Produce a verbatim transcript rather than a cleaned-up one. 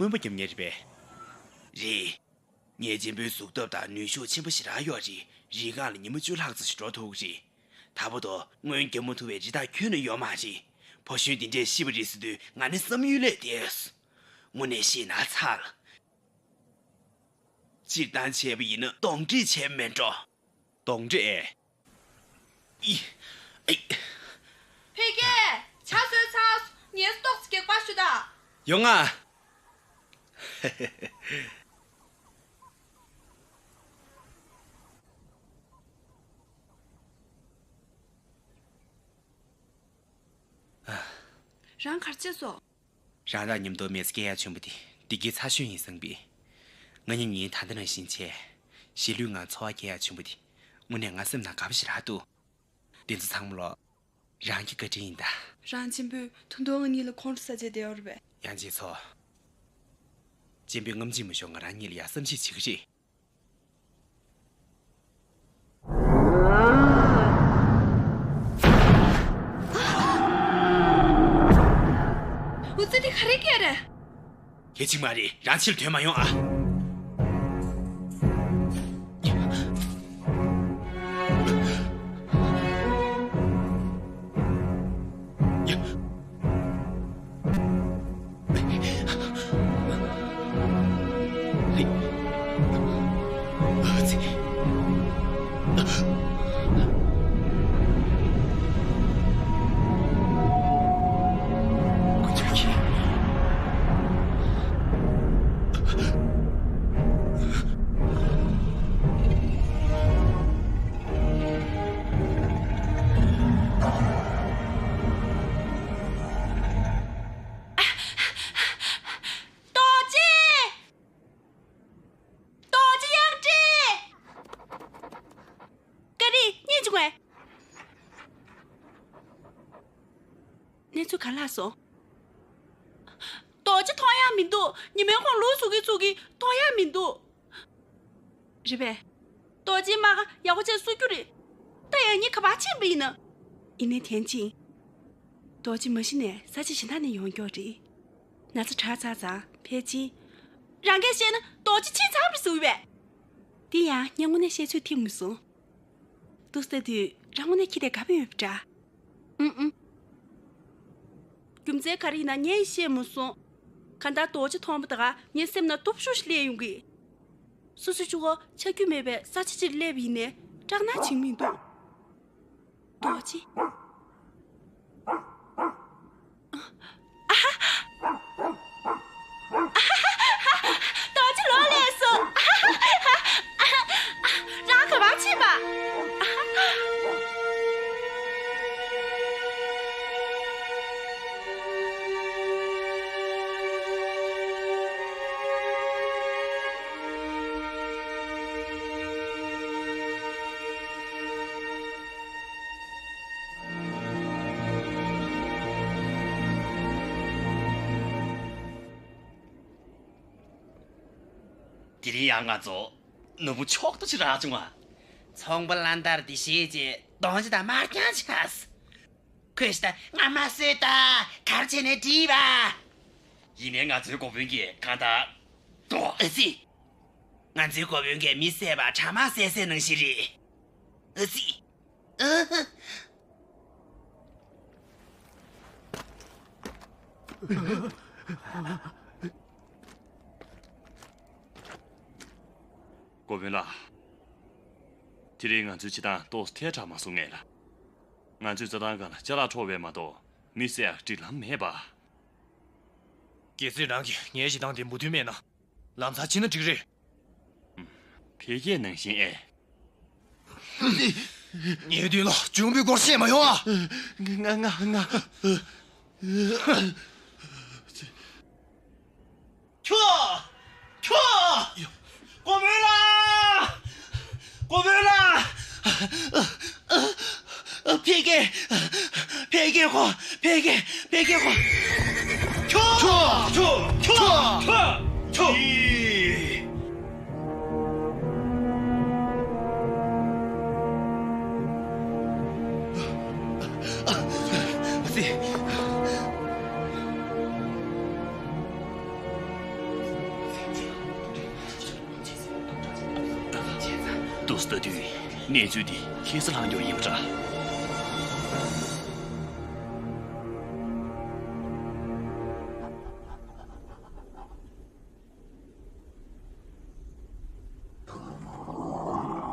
རྔོན་པ་རྒྱབ་མཁན་རེད་པས། རེད། ངས་གཅེན་པོའི་གཟུགས་སྟོབས་དང་ནུས་ཤུགས་ཆེན་པོ་ཞེ་དྲག་ཡོད་རེད། རི་སྒང་ལ་ཉི་མ་བཅུ་ལྷག་ཙམ་ཞིག་འགྲོ་ཐུབ་ཀྱི་རེད། ད་བར་དུ་རྔོན་རྒྱབ་མ་ཐུབ་པའི་རི་དྭགས་ཁྱོན་ནས་ཡོད་མ་རེད། ཕོ་གཞོན་འདི་འདྲས་ཤི་བ་རེད་ཟེར་དུས་ང་ནི་བསམ་ཡུལ་ལས་འདས་སོང་། དངོས་གནས་བཤད་ན་ཚར་ལ། སྤྱིར་བཏང་བྱས་པ་ཡིན་ན་གདོན་འདྲེ་བྱས་མེད་འགྲོ། གདོན་འདྲེ། ཨི། ཨི། ཕ་གི། ཇ་བཟོས་ཚར་སོང་། ངལ་གསོ་ཏོག་ཙམ་རྒྱག་པར་ཞུ་དང་། ཡོང་ང་། རང་ག་རེ་བྱས་སོང་། རང་དང་མཉམ་དུ་མི་ཚེ་སྐྱེལ་ཡག་བྱུང་བ་དེ་བདེ་སྐྱིད་ཚ་ཤོས་ཡིན་བསམ་པས། ང་གཉིས་ཉིན་ད་ལྟ་ནང་བཞིན་བྱས། གཞིས་ལུས་ངང་འཚོ་བ་སྐྱེལ་ཡག་བྱུང་བ་དེ་དངོས་གནས་ང་སེམས་ནང་དགའ་པོ་ཞེ་དྲག་འདུག། དེ་ཚོ་ཚང་མ་ལོ། རང་གི་བཀའ་དྲིན་ཡིན་ད། རང་གཅེན་པོས་ད་དུང་ང་གཉིས་ལ་ཁོང་ཁྲོ་ཟ་བྱས་བསྡད་ཡོད་རེད་པས། ཡང་ཅིག་ཚོ། གཅེན་པོས་རྔམ་བརྗིད་མ་ཤོར་ང་རང་གཉིས་ལ་ཡ་བསམ་ཤེས་བྱེད་ཀྱི་རེད། འུ་ཚོ་དེ་ག་རེ་སྐད་རེད། གལ་ཆེན་མ་རེད། རང་ཕྱིར་ཐོན་མ་ཡོང་ཨ། རྡོ་རྗེ། རྡོ་རྗེ་གཡང་སྒྲིག། ཀ་རི་གཉིད་བྱུང་བས། གནས་ཚུལ་ག་ལ་སོང་། རྡོ་རྗེ་མཐོང་ཡག་མི་འདུག། ཉི་མའི་ཁོང་ལུག་འཚོ་གི་འཚོ་གི་མཐོང་ཡག་མི་འདུག། རེད་པས། རྡོ་རྗེའི་རྨ་ཁ་ཡག་པོ་བྱས་གསོ་རྒྱུ་རེད། ད་ཡང་ཉིན་ག་པར་ཕྱིན་པ་ཡིན་ན། ཡིན་ནའི་ཐེན་ཅིང་། རྡོ་རྗེ་མ་གཞི་ནས་ས་ཆ་གཞན་དག་ནས་ཡོང་མཁན་རེད། ན་ཚ་དྲག་ཚར་ཙང་ཕལ་ཆེར། རང་གིས་བཤད་ན་རྡོ་རྗེ་ཕྱིན་ཚར་བ་རེད་ཟེར་བས། འདི་ཡང་ངས་དངོས་གནས་བཤད་ཚོད་ཐིག་མི་སོང་། འདུག་ཟེར་དུས་རང་དངོས་གནས་ཁྱི་དེ་དགའ་པོ་ཡོད་པ་འདྲ། ཨུམ་ཨུམ། རྒྱུ་མཚན་ག་རེ་ཡིན་ན་ངས་ཤེས་མ་སོང་། གང་ལྟར་རྡོ་རྗེ་མཐོང་པ་དང་ངའི་སེམས་ནང་སྟོབས་ཤུགས་ཤིག་སླེབས་ཡོང་གི། སོ་སོའི་གཅུང་པོ་ཆ་རྒྱུས་མེད་པའི་ས་ཆ་ཅིག་སླེབས་པ་ཡིན་ནའི་སྐྲག་སྣང་བྱེད་མི་འདུག། རྡོ་རྗེ། རྡོ་རྗེ་ལོག་སླེབས་སོང་། རང་ག་པར་ཕྱིན་པ། དེ་རིང་ཡང་ང་ཚོ་ནོར་བུ་ཕྱོགས་བསྡུ་བྱེད་རག་བྱུང་བ། ཚོང་པ་བླ་དར་འདི་ཤེས་རྗེས་གདོང་ཅི་དང་དམར་རྐྱང་ཆགས། ཁོས་ད་ང་མ་བཟོད་ད་གར་བྱས་ནས་བྲིས་པ། ཡིན་ནའི་ང་ཚོའི་འགོ་དཔོན་གྱིས་གང་ལྟར་ཏོ། ཨ་ཙི། ང་ཚོའི་འགོ་དཔོན་གྱིས་མི་བསད་པ་དྲ་དམར་བསད་བསད་ནང་བཞིན་རེད། ཨ་ཙི། ཨ་ཧ། འགོ་དཔོན་ལགས། དེ་རིང་ང་ཚོའི་བྱེད་སྟངས་ཏོག་ཙམ་ཐལ་དྲགས་མ་སོང་ངས་ལ། ང་ཚོའི་རྩྭ་ཐང་སྒང་ལ་ཅ་ལག་འཕྲོག་པ་མ་གཏོགས་མི་བསད་ཡག་སྒྲིག་ལམ་མེད་པ། གལ་སྲིད་རང་གིས་ངའི་བྱེད་སྟངས་དེ་མོས་མཐུན་མེད་ན། ལམ་སང་ཕྱིན་ན་འགྲིག་རེད། ཕལ་སྐད་ནང་བཞིན་ཨེ། ངའི་མདུན་ལ་གཅུང་པོའི་སྐོར་བཤད་མ་ཡོང་ཨ། ང་ང་ང་། ཁྱོ། ཁྱོ། འགོ་དཔོན་ལགས། འགོ་དཔོན་ལགས། ཕལ་སྐད། ཕལ་སྐད་ཁོ། ཕལ་སྐད། ཕལ་སྐད་ཁོ། ཁྱོ། ཁྱོ། ཁྱོ། ཁྱོ། ཁྱོ། ཁྱོ། དུ་ལྟ་དུས་གནས་ཚུལ་འདི་ཁྱད་མཚར་ལྷག་རྒྱུ་ཡིན་པ་འདྲ།